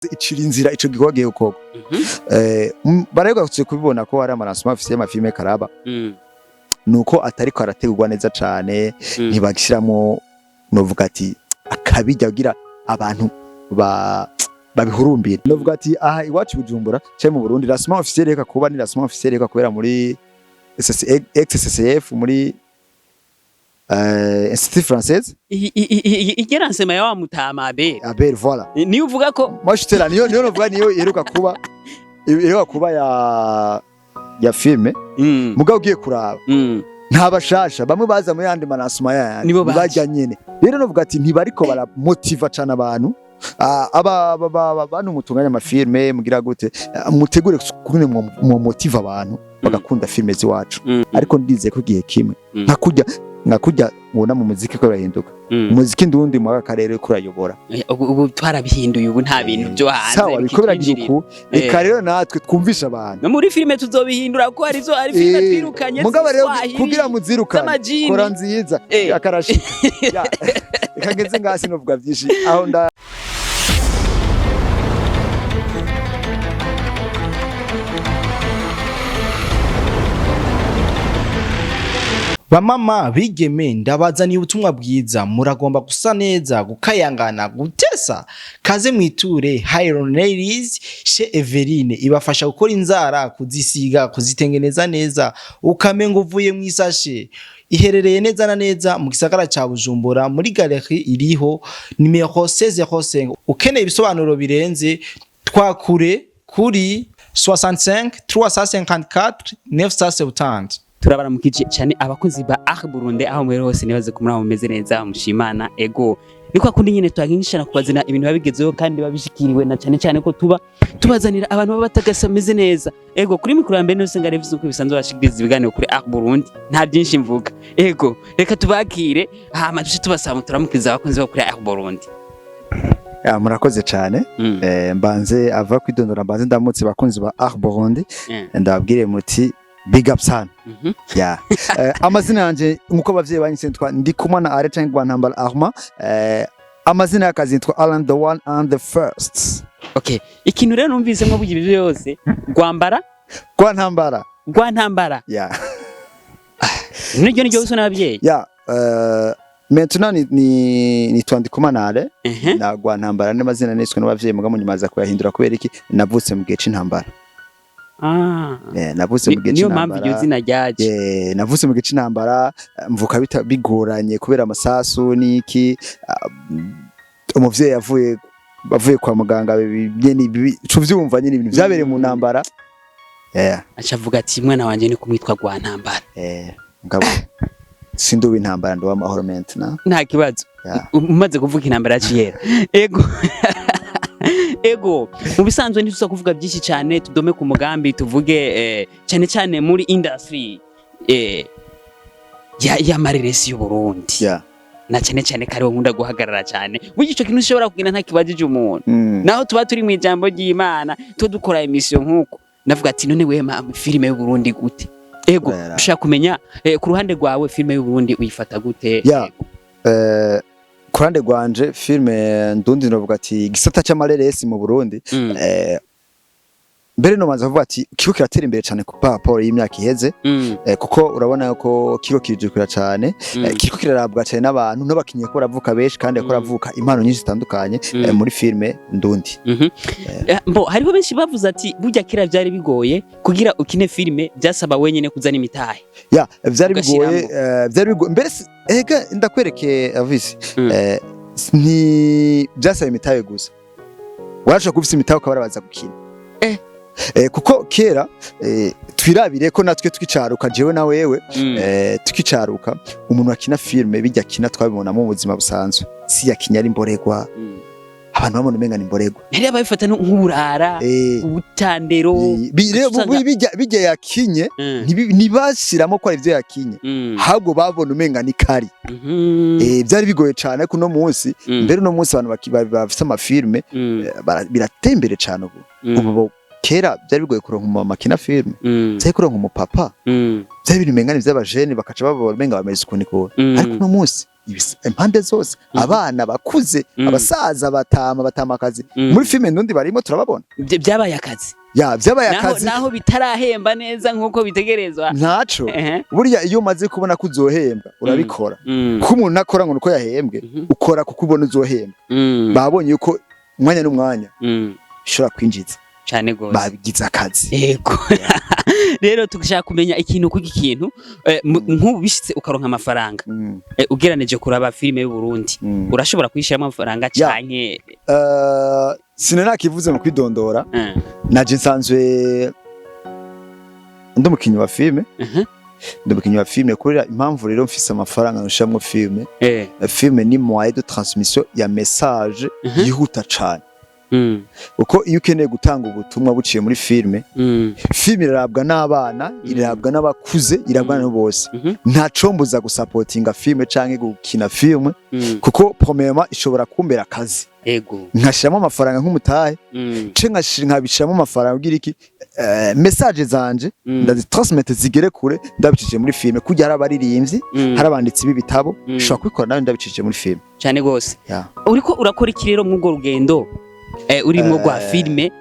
Icira inzira ico gikorwa giye gukorwa. Baraheruka kubibona ko hari ama lancement officiel y'ama films karaba, nuko atariko arategurwa neza cane. Ntibagishiramwo, novuga ati akabijya kugira abantu babihurumbire. Novuga ati aha iwacu i Bujumbura canke mu Burundi, lancement officiel reka kuba ni lancement officiel reka kubera muri XSCF, muri Institut Française. Iryo lancement ya wa mutama Abel. Abel, voilà. Niyo uvuga ko? Moi j'étais là, niyo novuga niyo iheruka kuba ya film. Mugabo ugiye kuraba, nta bashasha, bamwe baza muri yandi ma lancement yayandi. Nibo baje. Bajya nyene. Rero novuga ati ntibariko baramotiva cane abantu. Aba bantu mutunganya ama films, mugira gute? Mutegure kune mu motiva abantu bagakunda films ziwacu. Ariko ndizeye ko igihe kimwe, nka kurya mubona mu muziki ko birahinduka, umuziki ndundi mu aka karere ko urayobora. Ubu twarabihinduye, ubu nta bintu byo hanze Sawa, biko biragira bikitwinjirira. uku. Reka rero natwe twumvishe abantu. No muri filime tuzobihindura, kuko hari filime twirukanye Mugabo rero z'Iswahili, kugira muzirukane, z'amajini. Kora nziza. Akarashika. Ya, reka ngeze ngasi, novuga byinshi aho nda. Bamama bigeme, ndabazaniye ubutumwa bwiza. Muragomba gusa neza, gukayangana, gutesa? Kaze mwiture Hiron Ladies chez Everine, ibafasha gukora inzara, kuzisiga, kuzitengeneza neza, ukamenga uvuye mu isashe. Iherereye neza na neza mu gisagara ca Bujumbura, muri galerie iriho nimero 1605. Ukeneye ibisobanuro birenze, twakure kuri 65 354 970. Turabaramukije cyane abakozi ba Art Burundi aho muri hose. Nibaze ko muri aho mumeze neza, mushimana. Ego, ni kwa kundi nyine twagingishana kubazana ibintu biba bigezeho kandi biba bishikiriwe, na cyane cyane ko tuba tubazanira abantu baba batagasa ameze neza. Ego, kuri mikoro ya mbere nose ngare uko bisanzwe bashikiriza ibiganiro kuri Art Burundi, nta byinshi mvuga. Ego, reka tubakire, hama duce tubasaba turamukiza abakunzi bo kuri Art Burundi. Ya, murakoze cyane. Mbanze ava kwidondora, mbanze ndamutse bakunzi ba Art Burundi. Ndababwire muti big up sana. Ya. Amazina yanje nkuko abavyeyi banyise nitwa Ndikumana Are canke Rwantambara Arma. Amazina y'akazi nitwa Alan the one and the first. Okay, ikintu rero numvise mwo bugira ibyo byose rwambara. Rwantambara. Rwantambara. Ya. Niryo niryo wise n'ababyeyi? Ya, maintenant ni nitwa Ndikumana Are na Rwantambara n'amazina niswe n'abavyeyi, mugabo nyuma aza kuyahindura. Kubera iki? Navutse mu gihe c'intambara. Navutse mu gihe Niyo mpamvu iryo c'intambara. zina ryaje. Navutse mu gihe c'intambara, mvuka bigoranye kubera amasasu n'iki. Umuvyeyi avuye kwa muganga, nyene tuvyumva nyene ibintu vyabereye mu ntambara. Aca avuga ati mwana wanje ni kumwitwa Rwantambara. Mugabo sinduba intambara, nduba amahoro maintenant. Nta kibazo. Umaze kuvuga intambara yaciyera. Ego, mu bisanzwe ntituza kuvuga byinshi cyane, tudome ku mugambi, tuvuge cyane cyane muri industry ya y'amareresi y'u Burundi, na cyane cyane kare nkunda guhagarara cyane. Burya ico kintu ushobora kugenda nta kibajije umuntu, naho tuba turi mu ijambo ry'Imana, tuba dukora émission nk'uko navuga ati none wewe filime y'u Burundi gute? Ego, ushaka kumenya ku ruhande rwawe filime y'u Burundi uyifata gute? Ya. Ku ruhande rwanje, filime ndundi, novuga ati igisata c'amareresi mu Burundi, mbere nobanza kuvuga ati kiriko kiratera imbere cyane ku par rapport y'imyaka iheze, kuko urabona ko kiriko kirijukira cyane, kiriko kirarabwa cyane n'abantu n'abakinyi ko baravuka benshi, kandi ko baravuka impano nyinshi zitandukanye muri filime ndundi. Mbo hariho benshi bavuze ati burya kera byari bigoye kugira ukine filime, byasaba wenyene kuzana imitahe. Ya, vyari bigoye. Ugashiramwo. Vyari bigoye mbere. Ega ndakwereke Avisi, nti byasaba imitahe gusa, warashobora kuba ufise imitahe ukaba warabaza gukina. Kuko kera, twirabire ko natwe twicaruka, jewe na wewe, tukicaruka, umuntu akina filime bijya akina twabibonamo mu buzima busanzwe, si yakinya ari imboregwa. Abantu babona umenga ni imboregwa. Hari ababifata nk'uburara, ubutandero. Rero Usanga bijya yakinye, ntibashiramo ko ari ivyo yakinye, ahubwo babona umenga ni kari. Byari bigoye cyane, ariko uno munsi, mbere uno munsi abantu bafise amafilme, birateye imbere cyane ubu. Ubu Kera byari bigoye kuronka umumama akina filime, byari kuronka umupapa, byari ibintu umenga ni ivy'abajene, bakaca babona umenga bameze ukundi kuntu. Ariko uno munsi impande zose, abana bakuze, abasaza, batama, batamakazi, muri filime ndundi barimo turababona. Byabaye akazi. Ya, vyabaye Naho akazi. naho bitarahemba neza nkuko bitegerezwa. Ntaco. Burya iyo umaze kubona ko uzohembwa, urabikora. Kuko umuntu nakora ngo nuko yahembwe, ukora kuko ubona uzohembwa. Babonye yuko umwanya n'umwanya bishobora kwinjiza. Cane gose. Babigize akazi. Yego. Rero tugashaka kumenya ikintu kuko ikintu nk'ubu bishitse ukaronka amafaranga, ugeranije kuraba filime y'u Burundi, urashobora kuyishiramo amafaranga canke? Sinanakivuze mu kwidondora. Naje nsanzwe ndi umukinyi wa filime. Ndi umukinyi wa filime kubera impamvu rero mfise amafaranga nshiramo filime. Filime ni moyen de transmission ya message yihuta cane, uko iyo ukeneye gutanga ubutumwa buciye muri filime, filime irarabwa n'abana, irarabwa n'abakuze, irarabwa n'abantu bose. Nta combuza gusapotinga filime canke gukina filime, kuko premièrement ishobora kumbera akazi, nkashiramo amafaranga nk'umutahe, ce nkabishiramo amafaranga kugira iki, message zanje ndazitransmete zigere kure ndabicishije muri filime. Kurya hari abaririmbyi, hari abanditsi b'ibitabo, ushobora kubikora nawe ndabicishije muri filime. Cane gose. Yeah. Uriko urakora iki rero mw'urwo rugendo urimwo rwa filime,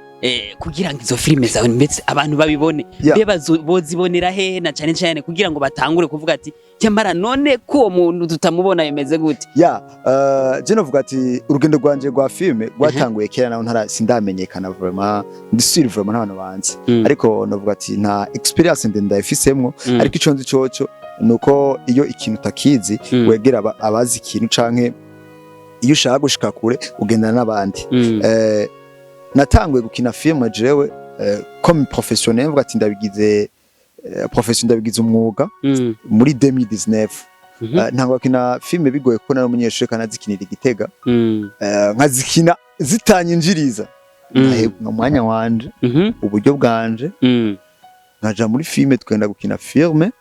kugira ngo izo filime zawe ndetse abantu babibone? Mbe bozibonera hehe, na cane cane kugira ngo batangure kuvuga ati: "Nyamara none ko uwo muntu tutamubona, bimeze gute?" Ya, je novuga ati urugendo rwanje rwa filime rwatanguye kera, naho ntara sindamenyekana vraiment, ndi sûr vraiment n'abantu banzi, ariko novuga ati nta experience ndende ndayifisemwo. Ariko ico nzi coco nuko iyo ikintu utakizi, wegera abazi ikintu, canke iyo ushaka gushika kure ugendana n'abandi. Natanguye gukina filime jewe comme professionnel, mvuga ati ndabigize profession, ndabigize umwuga, muri 2019. Ntango gukina filime bigoye kuko nari umunyeshuri kandi nazikinira i Gitega. Nkazikina zitanyinjiriza. Nkahebwa umwanya wanje, uburyo bwanje, nkaja muri filime, tukagenda gukina filime,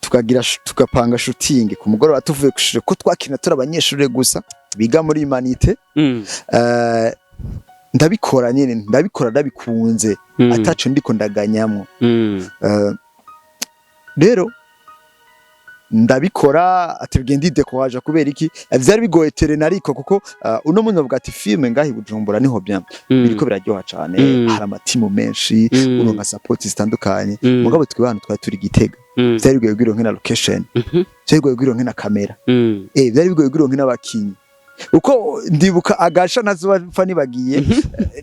tukagira tugapanga shooting ku mugoroba tuvuye kw'ishure, ko twakina turi abanyeshuri gusa biga muri humanités. Ndabikora nyene, ndabikora ndabikunze, ataco ndiko ndaganyamwo. Rero ndabikora ati ndidécouragea. Kubera iki? Vyari bigoye terrain, ariko kuko uno munsi bavuga ati filme ngahi Bujumbura niho bien, biriko biraryoha cane, hari amatimu menshi, uronka support zitandukanye. Mugabo twe hano twari turi Gitega, vyari bigoye kugira na location, vyari bigoye kugira na kamera, vyari bigoye kugira n'abakinyi, uko ndibuka agasha ntazobapfa nibagiye.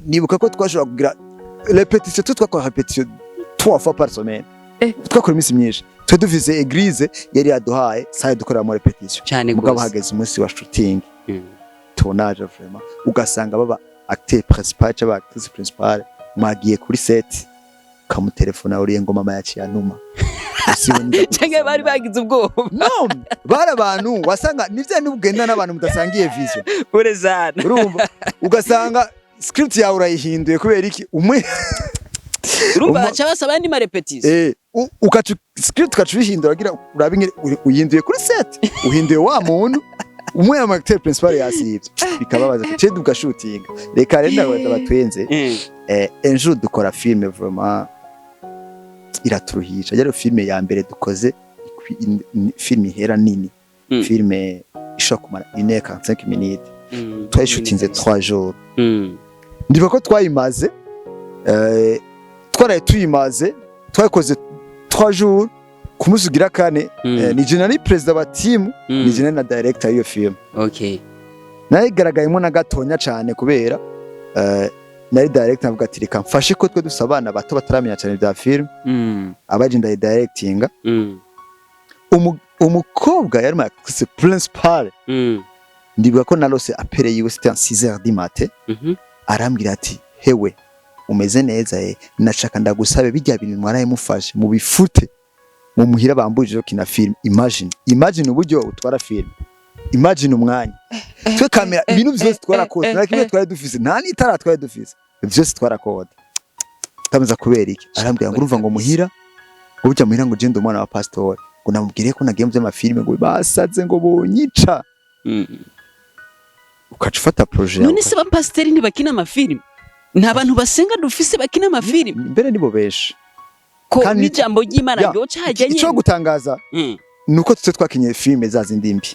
Nibuka ko twashobora kugira répétition, tu twakora répétition trois fois par semaine. Twakora iminsi myinshi. Twe dufise église yari yaduhaye salle dukoreramo répétition. Cane Mugabo gose. hageze umunsi wa shooting, tournage, vraiment ugasanga baba acteur principal cyangwa actrice principale mwagiye kuri set, ukamutelefona uriye ngo mama yaciye anuma. Canke bari bagize ubwoba. No, bari abantu wasanga nivyo n'ugenda n'abantu mudasangiye vision. Pole sana. Urumva, ugasanga script yawe urayihinduye kubera iki umwe Urumva baca basaba andi ma répétition. Ukaca script ukaca uyihindura kugira urabe ingene uyihinduye kuri set, uhinduye wa muntu umwe ya acteur principal yasivye, bikababaza ce tugashutinga. Reka rero ndabaza batwenze. Un jour dukora film, vraiment iraturuhisha. Yari film ya mbere dukoze, film ihera nini, film ishobora kumara 1h45 minutes. Twayishutinze 3 jours. Ndibuka ko twayimaze, twaraye tuyimaze, twayikoze 3 jours. Ku munsi ugira kane, ni je nari perezida wa team, ni je nari na director y'iyo film. Nayigaragayemo na gatonya cane kubera nari director. Avuga ati: "Reka mfashe ko twe dufise abana bato bataramenya cane bya film." Abaje ndayidirectinga. Umukobwa yari mu actrice principale, ndibuka ko narose appel yiwe, c'était en 6 heures du matin. Arambwira ati: "Hewe, umeze neza? Nashaka ndagusabe bijya bintu mwaraye mufashe mubifute mu muhira, bambujije kina film." Imagine uburyo utwara film, imagine umwanya twe kamera, ibintu byose twarakoze, nta kimwe twari dufise, nta n'itara twari dufise, byose twarakoda. Tamaza kubera iki? Arambwira ngo urumva ngo muhira, ngo burya muhira ngo jenda umwana wa pastor, ngo namubwire ko nagiye mu by'amafilme, ngo basaze, ngo bonyica. Ukaca ufata projet yawe. None se abapasiteri ntibakina amafilime? Nta bantu basenga dufise bakina amafilime? Mbere nibo benshi. Ko Kandi n'ijambo ry'Imana Ya, ryoca hajya ico nyene. gutangaza nuko twe twakinye filime za zindi mbi.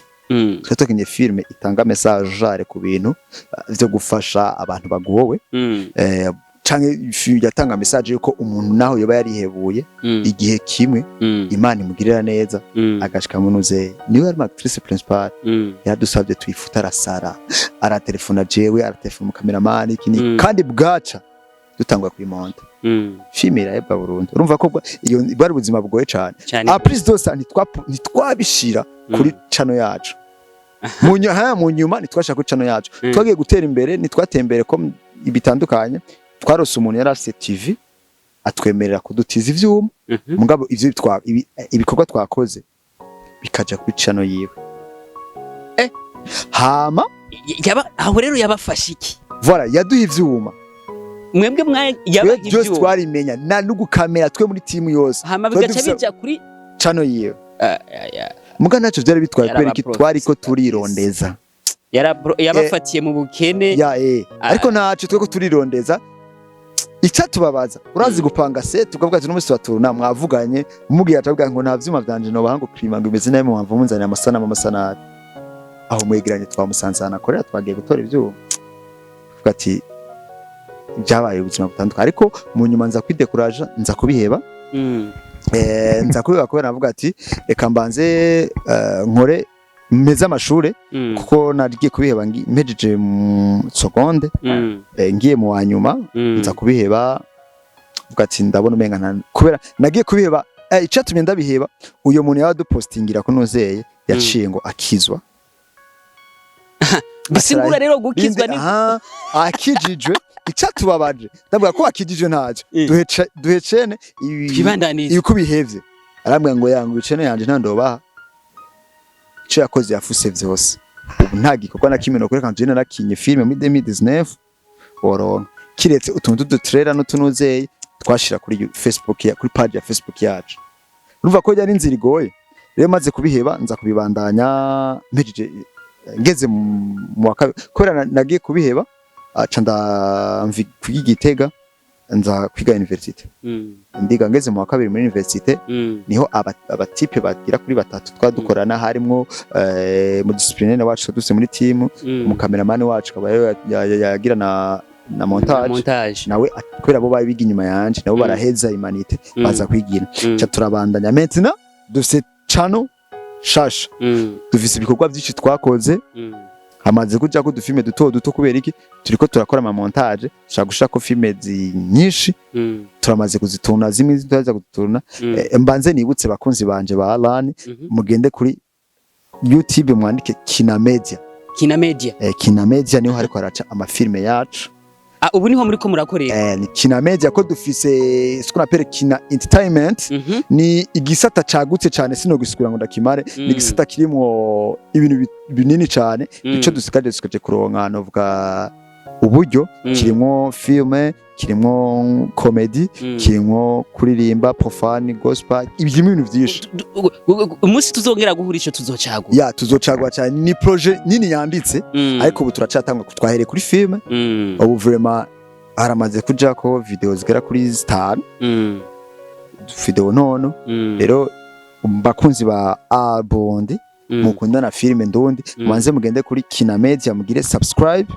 Twe twakinye filime itanga message jare ku bintu vyo gufasha abantu bagowe, canke yatanga message yuko umuntu naho yoba yarihebuye igihe kimwe, Imana imugirira neza, agashika munuze. Niwe ari actrice principale. Yaradusabye tuyifuta, arasara, aratelefona jewe, aratelefona umukameramani, iki n'iki. Kandi bwaca dutangwa kuyimonta, filime irahebwa burundu. Urumva ko iyo bwari ubuzima bugoye cane. Cyane. En plus de ça, ntitwabishira kuri channel yacu mu nyuma, ntitwashira kuri channel yacu. Twagiye gutera imbere, ntitwatembere ko bitandukanye. Twarose umuntu yari afise TV, atwemerera kudutiza ivyuma. Mugabo ivyo ibikorwa twakoze bikaja kuri channel yiwe. Hama Yaba aho rero yabafashe iki? Voilà, yaduha ivyuma. Mwebwe mwa yabaha Twe byose ivyuma? twarimenya na n'ugukamera, twe muri team yose. Hama Twari bigaca dufise bija kuri channel yiwe. Ah, ya, ya. Muga ntacyo vyari bitwaye, kubera iki? Yarabaprofise Twariko kabisa. turirondeza. Yabafatiye mu bukene. Ya, eh. Ah. Ariko ntacyo, tweko turirondeza. Icyatubabaza, urazi, gupanga set, tukavuga ati n'umunsi waturuna, mwavuganye, mubwiye, atavuga ngo nta vyuma vyanje nobaha, ngo prima ngo imeze nabi, muhamva munzanira amasanamu, amasanabi aho mwegeranye. Twamusanze ahantu akorera, twagiye gutora ivyuma. Tuvuga ati byabaye ubuzima butandukanye, ariko mu nyuma nza kwidekuraja, nza kubiheba. Nza kubiheba kubera navuga ati reka mbanze nkore mpeze amashure, kuko nagiye kubiheba mpejeje mu seconde, ngiye mu wa nyuma. Nza kubiheba, vuga ati ndabona umenga nta kubera nagiye kubiheba. Icatumye ndabiheba, uyo muntu yadupostingira ko nuzeye yaciye ngo akizwa. Bisigura rero gukizwa ni Aha, akijijwe. Icatubabaje, ndavuga ko akijijwe ntacyo, duhecene ibi Twibandanize. Ibiko bihevye, arambwira ngo yanga icene yanje ntandobaha. Ico yakoze, yafuse vyose. Ubu nta gikorwa na kimwe nokwereka nje narakinye filime muri 2019 woronka, kiretse utuntu tudutrailer n'utunuzeye twashira kuri Facebook ya kuri page ya Facebook yacu. Urumva ko yari inzira igoye. Rero maze kubiheba, nza kubibandanya mpejeje, ngeze mu wa kabiri, kubera nagiye kubiheba, aca ndamvi kwiga Igitega, nza kwiga université. Ndiga, ngeze mu wa kabiri muri université, niho abatipe bagera kuri batatu twadukorana, harimwo mu disciplinaire wacu duse muri team, mu cameraman wacu akaba yagira na montage. Montage. Nawe kubera bo bari biga inyuma yanje, nabo baraheza humanités, baza kwigira. Ca turabandanya. Maintenant dufise channel shasha, dufise ibikorwa byinshi twakoze. Hamaze kujako udufilme duto duto. Kubera iki? Turiko turakora ama montage, dushaka gushirako filme nyinshi. Turamaze kuzituna zimwe, turaza kuzituna. Mbanze nibutse bakunzi banje ba Alan, mugende kuri YouTube mwandike Kina Media. Kina Media. Kina Media niho hariko haraca amafilme yacu. Ah, ubu niho muriko murakorera? Ni Kina Media, ko dufise ce qu'on appelle Kina Entertainment. Ni igisata cagutse cane, sinogisigura ngo ndakimare. Ni igisata kirimwo ibintu binini cane. Ico dusigaje kuronka, novuga uburyo. Kirimwo filme, kirimwo comedy, kirimwo kuririmba profane, gospel, ibirimo ibintu vyinshi. Umunsi tuzongera guhura, ico tuzocagura. Ya, tuzocagura cyane. Ni projet nini yanditse, ariko ubu turacatangwa, twahereye kuri filme. Ubu vraiment haramaze kujako video zigera kuri zitanu, video nono. Rero bakunzi ba Abondi, mukundana filime ndundi, mubanze mugende kuri Kina Media, mugire subscribe,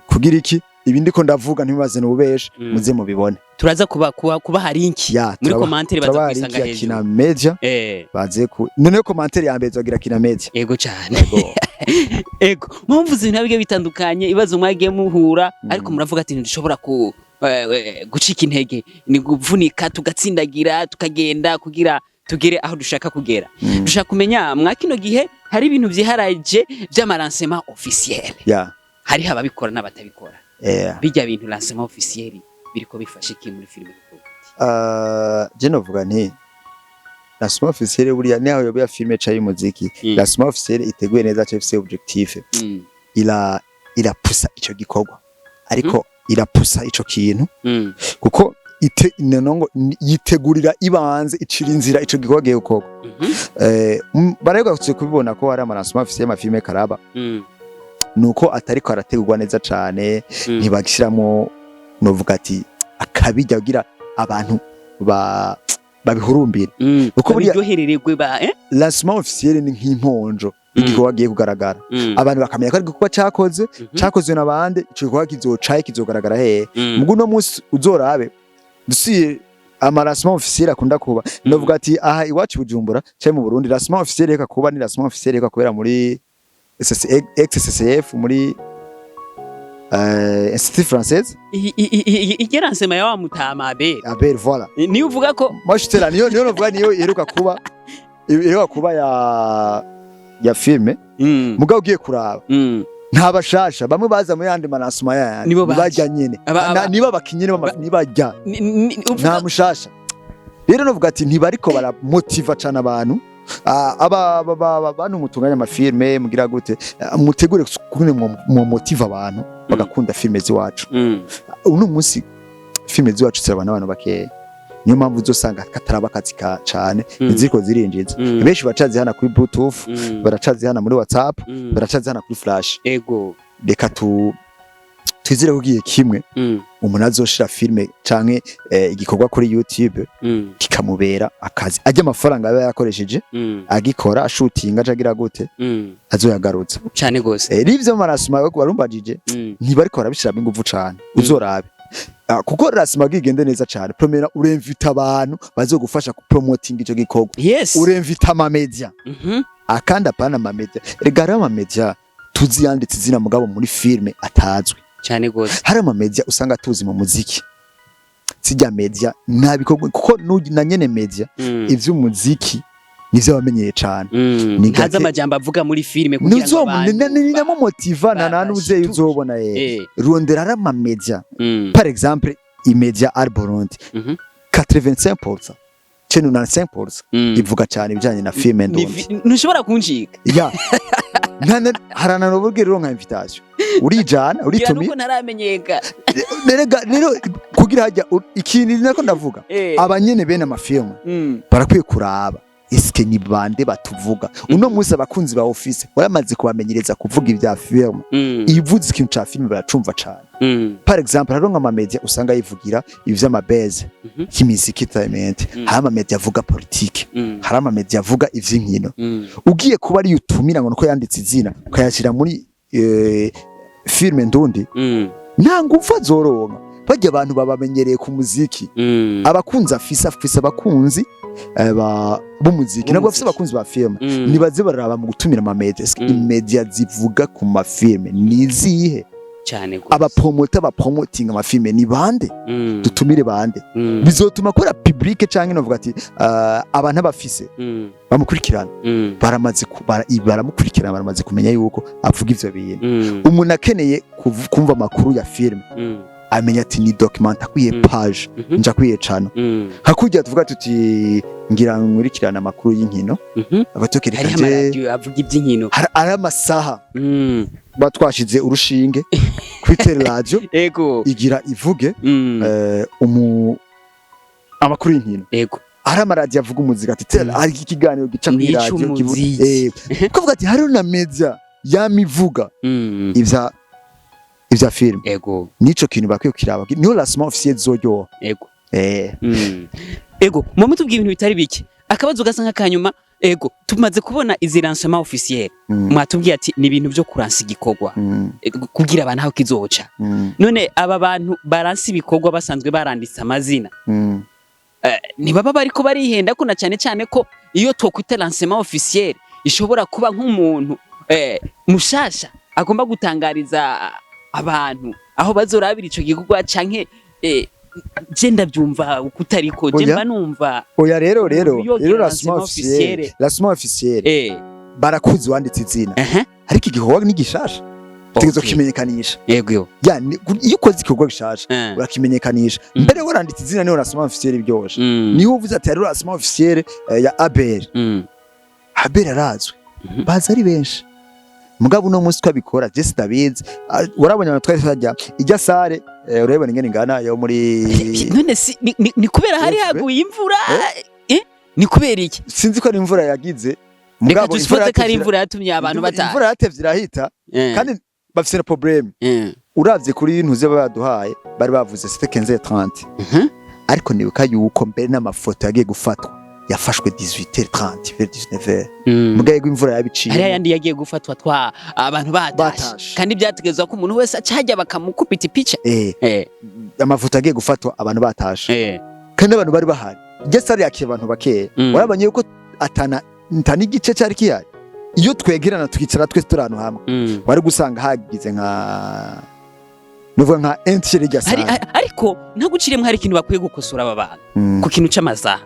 kugira iki ibindi ko ndavuga ntibibaze n'ububeshe, muze mubibone. Turaza kuba kubaha link Ya, muri commentaire, baza turabaha kwisanga link ya hejuru. Kina Media. Baze ku noneho commentaire ya mbere zogira Kina Media. Ego cyane, ego. Mpamvu ibintu bigiye bitandukanye, ibibazo mwagiye muhura, ariko muravuga ati ntidushobora ku gucika intege, ni guvunika tugatsindagira, tukagenda kugira tugere aho dushaka kugera. Dushaka kumenya, mwa kino gihe hari ibintu vyiharaje vy'ama lancement officiel, hariho ababikora n'abatabikora. Bijya bintu lancement officiel biriko bifasha iki muri filime? Je novuga nti lancement officiel buriya niho yoba ya filime canke y'umuziki, lancement officiel iteguye neza canke ifise objectif, irapusa ico gikorwa, ariko irapusa ico kintu, kuko ite nongo yitegurira ibanze, icira inzira ico gikorwa giye gukorwa. Bararega kubibona ko hari ama lancement officiel y'amafilme karaba, nuko atariko arategurwa neza cane, ntibagishiramwo Novuga ati akabijya kugira abantu babihurumbire. Uko buriya- Babiryoherererwe ba Lancement officiel ni nk'imponjo y'igikorwa giye kugaragara, abantu bakamenya ko ari igikorwa cakoze, cakozwe na bande, ico gikorwa kizocaye, kizogaragara hehe. Mugu no munsi uzorabe dusiye ama lancement officiel akunda kuba, novuga ati aha iwacu i Bujumbura cyangwa mu Burundi, lancement officiel reka kuba ni lancement officiel reka kubera muri XSCF, muri Institut Française. Iryo lancement ya wa mutama Abel. Abel, voilà. Niyo uvuga ko Moi j'étais là, niyo novuga niyo iheruka kuba ya filme. Mugabo ugiye kuraba, nta bashasha bamwe baza muri yandi ma lancement yandi. Nibo baje. Bajya nyene. Niba abakinyi nibajya nta mushasha. Rero novuga ati ntibariko baramotiva cane abantu. Aba bantu mutunganya amafilme, mugira gute, mutegure kune mu motiva abantu bagakunda filme z'iwacu. Uno munsi filme z'iwacu zirabana n'abantu bakeya, niyo mpamvu uzosanga kataraba akazi ka cane, ntiziriko zirinjiza. Benshi baracazihana kuri bluetooth, baracazihana muri WhatsApp, baracazihana kuri flash. Reka twizere ko igihe kimwe umuntu azoshira filme canke igikorwa kuri YouTube, kikamubera akazi, ajya amafaranga aba yakoresheje agikora, ashutinga, acagira gute, azoyagarutsa. Cane gose. N'ivyo ma lancement barumbajije, ntibariko barabishiramo inguvu cane. Uzorabe, kuko lancement bwigende neza cane, premièrement uremvita abantu bazogufasha kupromotinga ico gikorwa. Uremvita ama media, akandi apana ama media. Rega hariho ama media tuzi yanditse izina, mugabo muri filme atazwi. Cane gose. Hari ama media usanga tuzi mu muziki, sijya media nta bikorwa, kuko na nyene media ivy'umuziki nivyo bamenyeye cane. Ni Ntazi gake- amajambo avuga muri filime kugira ngo abantu Ni namo motiva na nuzeyo bashituke. uzobona rondera ari ama media, par exemple imedia Art Burundi, 85% chez 95% ivuga cyane ibijanye na filme Ni ndundi. Ntushobora kuncika. Ya, harana n'ubwo rero nka invitation urijana, Kugira uritumira. nuko ntaramenyeka. Rega rero kugira hajya ikintu nako ndavuga, abanyene bene amafilme barakwiye kuraba eske ni bande batuvuga uno munsi. Abakunzi ba office waramaze kubamenyereza kuvuga ibya filme. Iyo uvuze ikintu ca filme baracumva cane. Par exemple hariho nk'amamedia usanga yivugira ivy'amabeze y'imiziki, entertainment. Hari amamedia avuga politike, hari amamedia avuga ivy'inkino. Ugiye kuba ariyo utumira ngo nuko yanditse izina, ukayashyira muri filme ndundi, nta ngufu azoronka. Barya abantu babamenyereye ku muziki. Abakunzi afise abakunzi b'umuziki, ntabwo afise abakunzi ba filme. Nibaze bararaba mu gutumira amamedia. Eske imedia zivuga ku mafilme ni izihe? Cane gose. Abapromota bapromotinga amafilme ni bande? Dutumire bande? Bizotuma kubera public canke novuga ati abantu abafise bamukurikirana, baramaze baramukurikirana, baramaze kumenya yuko avuga ivyo bintu. Umuntu akeneye kumva amakuru ya filme, amenya ati ni document akwiye, page nja kwiye cano. Hakurya tuvuga tuti ngira nkurikirana amakuru y'inkino, abatokereka Hariho je amaradiyo avuga iby'inkino. Hari amasaha ba twashize urushinge kuri tele radio, igira ivuge amakuru y'inkino. Hari amaradiyo avuga umuziki, ati tele hari ikiganiro gica kuri radio. N'ic'umuziki. Kuvuga ati hariho na media yamivuga ivya film. Nico kintu bakwiye kukiraba, niho lancement officiel zizoryoha. Ego, mu mutubwiye ibintu bitari bike. Akabazo gasa nk'akanyuma, ego, tumaze kubona izi lancement officiel. Mwatubwiye ati ni ibintu byo kuransa igikorwa, kugira abantu aho kizoca. None aba bantu baransa ibikorwa basanzwe baranditse amazina, ntibaba bariko barihenda ko na cyane cyane ko iyo twokwita lancement officiel ishobora kuba nk'umuntu mushasha agomba gutangariza abantu aho bazorabira ico gikorwa, canke je ndavyumva kutariko je Oya. mba numva Oya, rero umuntu yogira rero lancement lancement officiel, officiel. lancement officiel, barakuzi wanditse izina, ariko igikorwa ni gishasha, utegerezwa kukimenyekanisha. Ya, iyo ukoze igikorwa gishasha, urakimenyekanisha. Mbere waranditse izina, niho lancement officiel iryoshe. Niho uvuze ati hariho lancement officiel ya Abel. Abel arazwi, baza ari benshi. Mugabo uno munsi twabikora, je sindabizi. Warabonye abantu twari twajya ijya sare, urabibona ingene ingana yo muri None si ni kubera hari FB? haguye imvura, ni kubera iki? Sinzi ko ari imvura yagize. Reka Mugabo dusipoze ko ari yatevye imvura yatumye abantu bataha. Imvura yatevye irahita, kandi bafise na problème. Uravye kuri ntuze baduhaye, bari bavuze c'était 15h30, ariko nibuka yuko mbere n'amafoto yagiye gufatwa yafashwe 18h30 vers 19h. Mugaye imvura yabiciye. Hariya yandi yagiye gufatwa twa abantu batashe. Batashe. Kandi byategezwa ko umuntu wese acajya bakamukubita ipica. Amafoto yagiye gufatwa abantu batashe, kandi abantu bari bahari, iryo salle yakira abantu bakeya. Warabonye yuko atana ntana igice cyari kihari. Iyo twegerana tukicara twese turi ahantu hamwe, wari gusanga hagize nka, nuvuga nka entier rya Hari salle. Ariko ntaguciriyemo, hari ikintu bakwiye gukosora aba bantu ku kintu c'amasaha.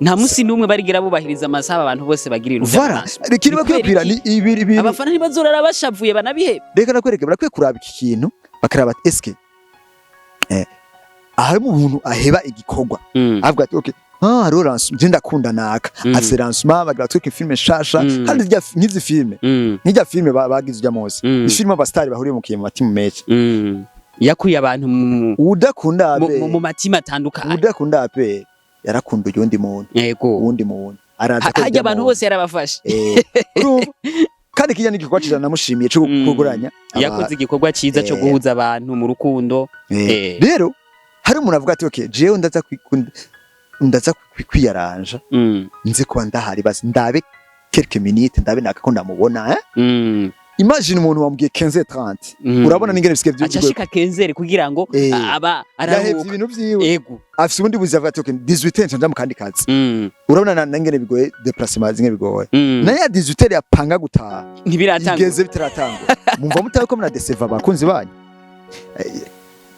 Nta munsi n'umwe barigira bubahiriza amasaha, abantu bose bagira ibintu Vara by'amaso. ikintu bakwiye Ni kwira kubera ni ibiri ibintu. Abafana ntibazorara bashavuye banabihebe. Reka nakwereke, barakwiye kuraba iki kintu, bakaraba ati eske harimo umuntu aheba igikorwa avuga ati: "Okay, hariho lancement, je ndakunda naka, afise lancement, bagira tweke filme nshasha." Kandi nk'izi filme, nk'irya filme bagize ujya munsi, ni filme abastari bahuriye mu kintu matimu menshi. Yakuye abantu mu Udakunda mu, abe mu matima atandukanye. Udakunda abe yarakunda uyundi muntu, uwundi muntu araza ko Hajya urya abantu muntu. bose yarabafashe. Urumva kandi kijya n'igikorwa ciza, namushimiye cyo kuguranya Yakoze igikorwa ciza cyo guhuza abantu mu rukundo. Rero hari umuntu avuga ati: "Okay, jewe ndaza ndaza kwiyaranja, nze kuba ndahari, basi ndabe quelques minutes, ndabe naka ko ndamubona." Imagine umuntu wambwiye 15h30. Urabona n'ingene bisigaye Aca ashika kenzere kugira ngo aba yahevye arahuka. ibintu vyiwe. Afise ubundi buzi, avuga ati: "Okay, 18h nja mu kandi kazi." Urabona n'ingene bigoye, déplacement zimwe bigoye. Na ya 18h yapanga gutaha Ntibiratangura. igeze bitaratangura. Mumva mutawe ko munadeseva abakunzi banyu.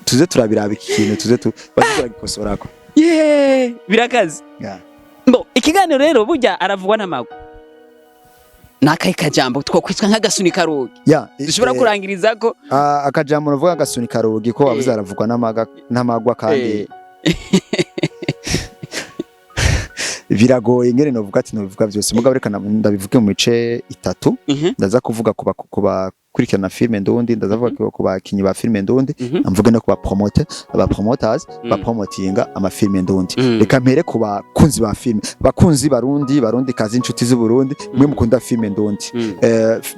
Tuze turabiraba iki kintu, tuze tu baze turagikosorako. Yeee, birakaze. Mbo ikiganiro rero burya aravugwa n'amagwa nakahe kajambo twokwitwa nk'agasunika rugi dushobora kurangiriza ko? Akajambo navuga agasunika rugi ko wavuze, aravugwa n'amagwa kandi biragoye ngene novuga ati nobivuga byose, mugabo reka ndabivuge mu mice itatu. Ndaza kuvuga ku bakurikirana filime ndundi, ndaza kuvuga ku bakinyi ba filime ndundi, mvuge no ku ba promoter, aba promoters bapromotinga amafilime ndundi. Reka mpere ku bakunzi ba filime, bakunzi barundi, barundi kazi, inshuti z'u Burundi, mwe mukunda filime ndundi,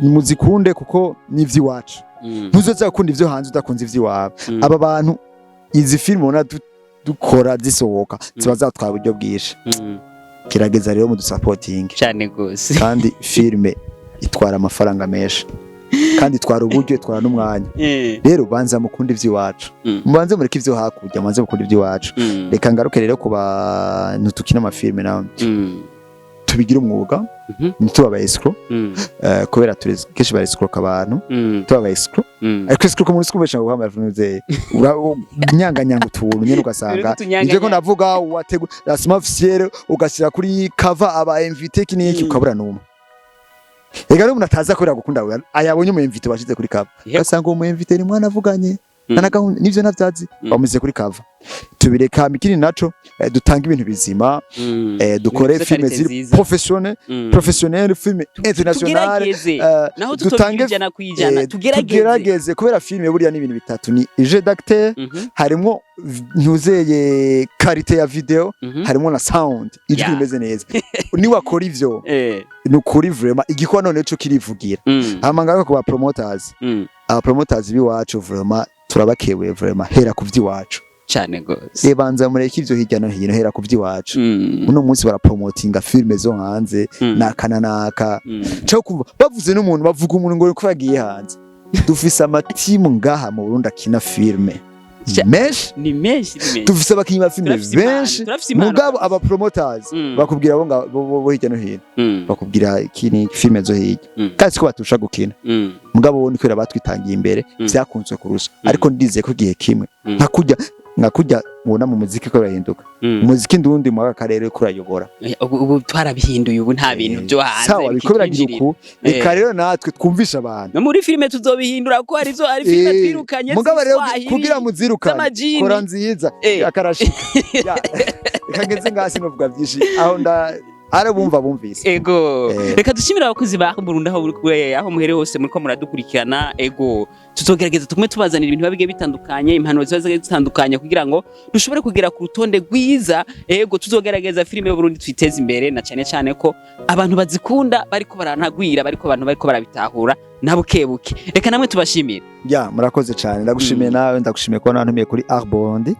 muzikunde kuko n'ivy'iwacu. Ntuzoza gukunda ivyo hanze udakunze ivy'iwawe. Aba bantu, izi filime ubona dukora zisohoka, ziba zatwara uburyo bwinshi. Gerageza rero mudusapotinge. Cyane gose. Kandi filime itwara amafaranga menshi, kandi itwara uburyo, itwara n'umwanya. Rero banza mukunde ivy'iwacu. Mubanze mureke ivyo hakurya, mubanze mukunde ivy'iwacu. Reka ngaruke rero ku bantu tukina amafilime nawe, tubigire umwuga, ntituba aba escroc, kubera turi kenshi ba escroc abantu. Tuba aba escroc, ariko escroc muri sikubesha ngo guhamara filime nyanganyanga utuntu nyene, ugasanga Utunyanganya. nivyo ko navuga, wategura lancement officiel, ugashyira kuri cover aba invité iki n'iki, ukabura n'umwe. Ega rero umuntu ataza kubera gukunda we ayabonye umu invité washize kuri cover, ugasanga uwo mu invité ni mwana avuganye na gahunda nivyo ntavyazi, bamuze kuri cover. Tubireka. Ikindi naco, dutanga ibintu bizima, dukore Ibintu filime qualité ziri nziza. professionnel, professionnel, filme international. Tugerageze. Naho dutange tutobigira 100%, tugerageze. Tugerageze, kubera filime buriya ni ibintu bitatu: ni jeu d'acteur, harimwo ntuzeye qualité ya video, harimo na sound, ijwi rimeze neza. Niwakora ivyo, ni ukuri vraiment igikorwa none co kirivugira. Hama ngaruka ku ba promoters, aba promoters b'iwacu, vraiment turabakebuye, vraiment hera ku vy'iwacu. Cyane gose. Banza mureke ivyo hirya no hino, hera ku vy'iwacu. Uno munsi barapromotinga filime zo hanze, naka na naka, cyo kumva bavuze n'umuntu, bavuga umuntu ngo ko yagiye hanze. Dufise amatimu ngaha mu Burundi akina filime menshi. Ni menshi, ni menshi. Dufise abakinyi ba filime Turafise impano, benshi. turafise impano. Mugabo aba promoters bakubwira bo bo hirya no hino, bakubwira iki ni filime zo hirya, kandi siko baturusha gukina. Mugabo bo ni kubera batwitangiye imbere, vyakunzwe kurusha. Ariko ndizeye ko igihe kimwe, nka kurya mubona mu muziki ko birahinduka, umuziki ndundi mu aka karere kurayobora. Ubu twarabihinduye, ubu nta bintu byo hanze Sawa, biko biragira bikitwinjirira. uku. Reka rero natwe twumvishe abantu. No muri filime tuzobihindura, kuko hari zo, hari filime twirukanye Mugabo rero z'Iswahili, kugira muzirukane, z'amajini. kora nziza. Akarashika. Ya, reka ngeze ngasi novuga byinshi aho nda Arabumva bumvise. Ego. Eh. Reka dushimire abakozi ba Burundi aho aho muhereye hose muriko muradukurikirana. Ego, tuzogerageza tugume tubazanira ibintu biba bigiye bitandukanye, impanuro ziba zigiye zitandukanye, kugira ngo dushobore kugera ku rutonde rwiza. Ego, tuzogerageza filime y'Uburundi twiteze imbere, na cyane cyane ko abantu bazikunda bariko baranagwira, bariko abantu bariko barabitahura na buke buke. Reka namwe tubashimire. Ya, murakoze cyane, ndagushimiye. Nawe ndagushimiye kuba nantumiye kuri Art Burundi.